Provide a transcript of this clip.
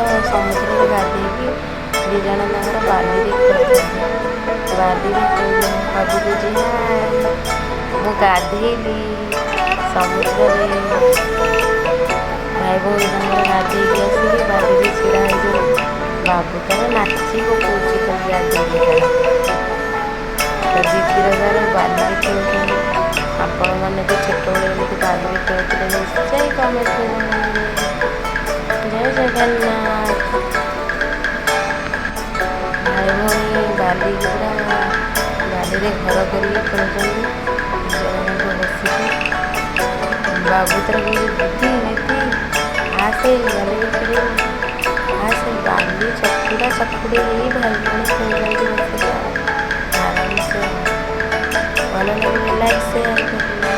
ସମୁଦ୍ରରେ ଗାଧେଇକି ଦି ଜଣ ତାଙ୍କର ବାଲିରେ ଖେଳୁଛନ୍ତି। ବାଲିରେ ଖେଳୁଛନ୍ତି। ବାବୁ କହୁଛି, "ହାଏ, ମୁଁ ଗାଧେଇଲି ସମୁଦ୍ରରେ।" ଭାଇ ଭଉଣୀ ତାଙ୍କର ଗାଧେଇକି ଆସିକି ବାଲିରେ ଛିଡ଼ା ହେଇଛନ୍ତି। ବାବୁ ତାର ନାଚି ପକଉଛି ଖାଲି ଗାଧେଇକି ତାର। ତ ଦିଦିର ତାର ବାଲିରେ ଖେଳୁଛନ୍ତି। ଆପଣମାନେ ବି ଛୋଟବେଳେ ଏମିତି ବାଲିରେ ଖେଳୁଥିଲେ, ନିଶ୍ଚୟ କମେଣ୍ଟରେ ଜଣାଇବେ। ଜୟ ଜଗନ୍ନାଥ। ଭାଇ ଭଉଣୀ ବାଲି ପୁରା ବାଲିରେ ଘର କରିକି ଖେଳୁଛନ୍ତି ଦି ଜଣ ଯାକ ବସିକି। ବାବୁ ତାର କହୁଛି, "ଦିଦି, ଦିଦି, ଆସେ, ବାଲିରେ ଖେଳିବୁ, ଆସେ।" ବାଲି ଚକୁଡ଼ା ଚକୁଡ଼ି ହେଇ ଭାଇ ଭଉଣୀ ଖେଳୁଛନ୍ତି ବସିକି ଆଉ ଆରାମସେ। ଭଲ ଲାଗିଲେ ଲାଇକ୍, ସେୟାର କରିବେ।